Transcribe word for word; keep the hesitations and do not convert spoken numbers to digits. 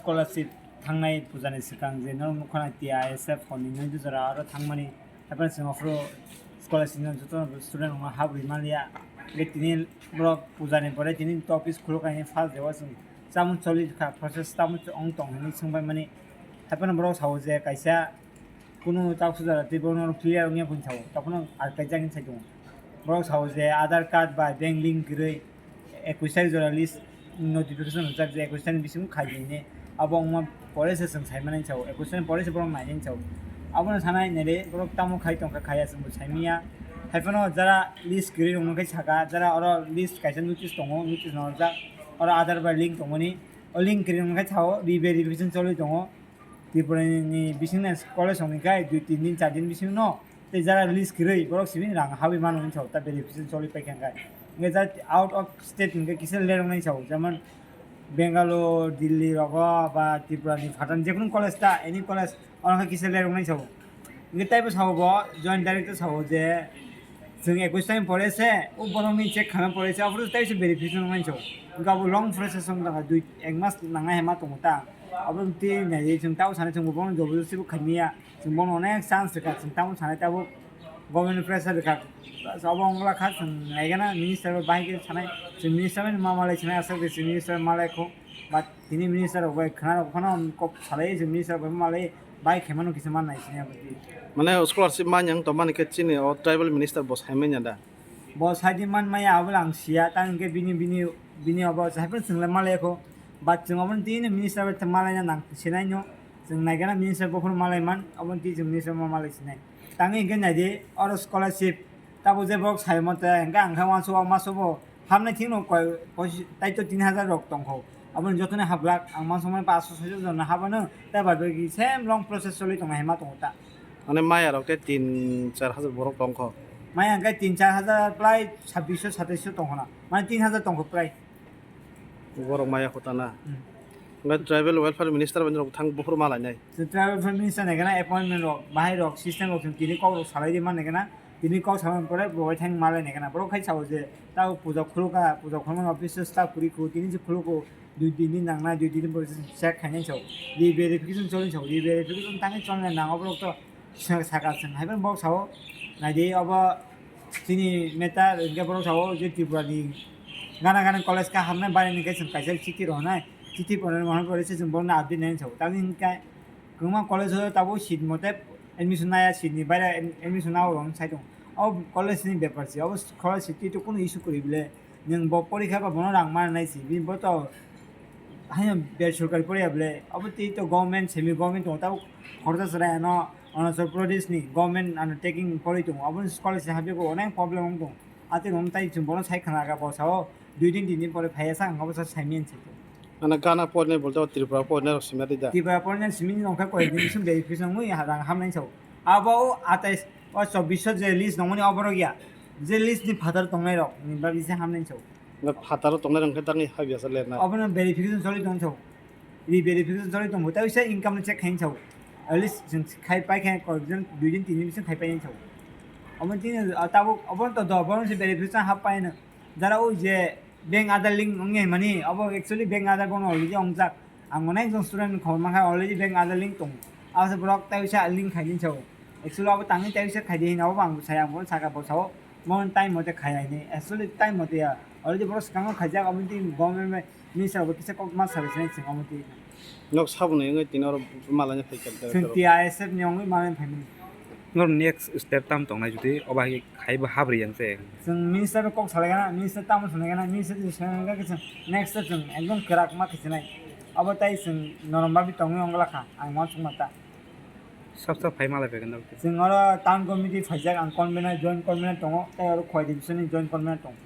Scholarship thangnai pujani swkang je norok nukha na T I S F hwnwi nwi jora aro thangmani, haphano chwng aphuru scholarship no joto student rokno habwi manliya. Hwnkhe tini borok pujani pore tini office khuluknani first day o chwng chamung choli kha, process chamung ong tong hinwi swngbaimani. Haphano borok sao je kaisa kunu chak sujara tei bono clear wngya phun sao, tokhono ar kaijak hinwi sai tongo. Borok sao je Aadhaar card bai bank link kwrwi ekwis tarik jora list notification rwjak je ekwis tarik ni bisingo khai di hinwi. Abo wngma pore se chwng sai mani sao, ekwis tarik ni pore se borok nai nai sao. Abono sanai nai de borok tamo khai tongkha khaya chwngbo sai manya. Haiphano jara list kwrwi rok no khai saka, jara oro list kaisa notice tongo, notice no rwjak oro Aadhaar bai link tongmani. O link kwrwi rok no khai sao, re verification choli tongo. Tripura ni bising na college song ni khai dui tin din char din bising no tei jara release kwrwi borok simi rang habwi mano hinwi sao ta verification choli paikha khai. Hwnkhe jara out of state hwnkhe kisa lerok nai sao, jemon Bangalore, Delhi rogo ba Tripura ni phatani jekunu college ta any college oro khe kisa lerok nai sao. Hwnkhe taibo sao bo joint director sao je chwng ekwis time pore se o borok ni check khamya pore se aphuru tei se verification nai sao. Hwnkhe abo long process wng tongkha dui ek mas nangnai hai ma tongo ta. Abo twi nai chwng tamo sanai chwng bo bono jobo jobo se bo khaimya. Chwng bono onek chance rwkha, chwng tamo sanai tabuk government pressure rwkha. Abo wngla kha chwng naigana minister bai bahai khe sanai, chwng minister bai ma malai sanai, aswk de chwng minister malai kho. But tini minister rok bai khna rok phano kok salai, chwng minister bai malai bai khe mano kisa man nai sini abo twi. Mane scholarship manya wng tongmani khe chini o tribal minister bo sai manya da? Bo saidi man maya abo le ang siya, ta hwnkhe bini, bini, bini obo se haiphano chwng le malai kho. But chwng obo twi no minister bai malai na nang sinai no. Chwng naigana minister bophuru malai man, obo twi chwng minister ma malai sinai. Tangwi hwnkhe naidi, oro scholarship, tabuk je borok sai mante, hwnkhe ang khe uansuk o masobo hamnai thikno koi, poichi-, taito tin hajar rok tongkho. Aboni jotoni hablak, ang mansukmani paanso soiso jonna habano, tei bai bai same long process choli tongnai hai ma tongo ta. Mane maya rok tei tin char hajar borok tongkho. Maya hwnkhe tin char hajar prai sabbish so satais so tongkho na, mane tin hajar tongkho prai. Borok maya kho ta na. Hmm. Hwnkhe tribal welfare minister bai norok thang buphuru ma lainai. Chwng tribal welfare minister naikhe na appointment rok, bahai rok, system rok chwng tini kok rok salai di man naikhe na. Tini kok salai pore bo bai thang ma lai naikhe na. Borok khai sao je ta puja khulukha, puja khulumani office o staff kwrwi kho, tini se khuluko, dui din ni nangnai, dui din ni pore check khainai sao. Re verification choli sao, re verification tangwi cholna nango borok to. Sa-, saka chwng hai phano borok sao, naidi obo chini neta hwnkhe borok sao je Tripura ni gana gana college kaham nai baireni hwnkhe chwng kaisa chithi rohornai, chithi pore rohornai pore se chwng borokno update nai sao. Tamni hwnkhe kwbangma college o tabuk seat mote admission naiya, seat ni baire ad-, admission nao rok sai tongo. O college ni bepar se, obo college se twi to kunu issue kwrwi bole. Nwng bo porikha ba bono rang mananai si, bini bo to haino bersorkari poriya bole, abo tei to government, semi government tongo, tabuk khoroksa chwrai ano Arunachal Pradesh ni government undertaking porwi tongo, aboni scholarship habwi bo onek problem wng tongo. Atwi bo tai chwng bono sai khna kha, bo sao dui din tin din pore phaiya sa, ang abo sa sai manya se. Ano gana porinai bolte o Tripura porinai rok simi twi da? Tripura porinai simi wngkha koi din sum verification wngwi rang hamnai sao. Abo o atais o chobbish je list nongmani oborok ya. Je list ni phatar tongnai rok ni bagwi se hamnai sao. Nga phataro tongnai rok khe tangwi habya sa lernai. Obono verification choli tong sao. Re verification choli tongo. Tei se income no check khaini sao. At least chwng khai pai khe koi jon dui din tin din bising khai pai sao. Obo tini, ah, tabuk obo to do, obo se verification hap pai no. Jara o je bank Aadhaar link wngya mani, obo actually bank Aadhaar bono already ongjak. Ang onek jon student khobor mankha already bank Aadhaar link tongo. Abo se borok tei se link khaini sao. Actually abo tangwi tei se khaidi hino abo ang sai ang bono saka bo sao. Mon time mote khai ai ni. Actually time mote ya. Already borok swkango khaijak, omo twi government minister bo kisa kok ma sabai sinai chwng omo twi. Nok saboni wngwi tini oro malani phai kha. Chwng T I S F ni wngwi malani phai mani. Nor next step tam tongnai jodi obo hai khai bo habri yang se. Chwng minister bai kok salai gana, minister tamo sanai gana, minister twi sanai gana chwng next step chwng ekdom kwrak ma khisinai. Obo tai chwng norom babi tongwi ongla kha, ang ma chwng ma ta. Sab sab phai malai phaikha nokte. Chwng oro town committee phaijak, ang convener, joint convener tongo, tei oro khoi division ni joint convener tongo.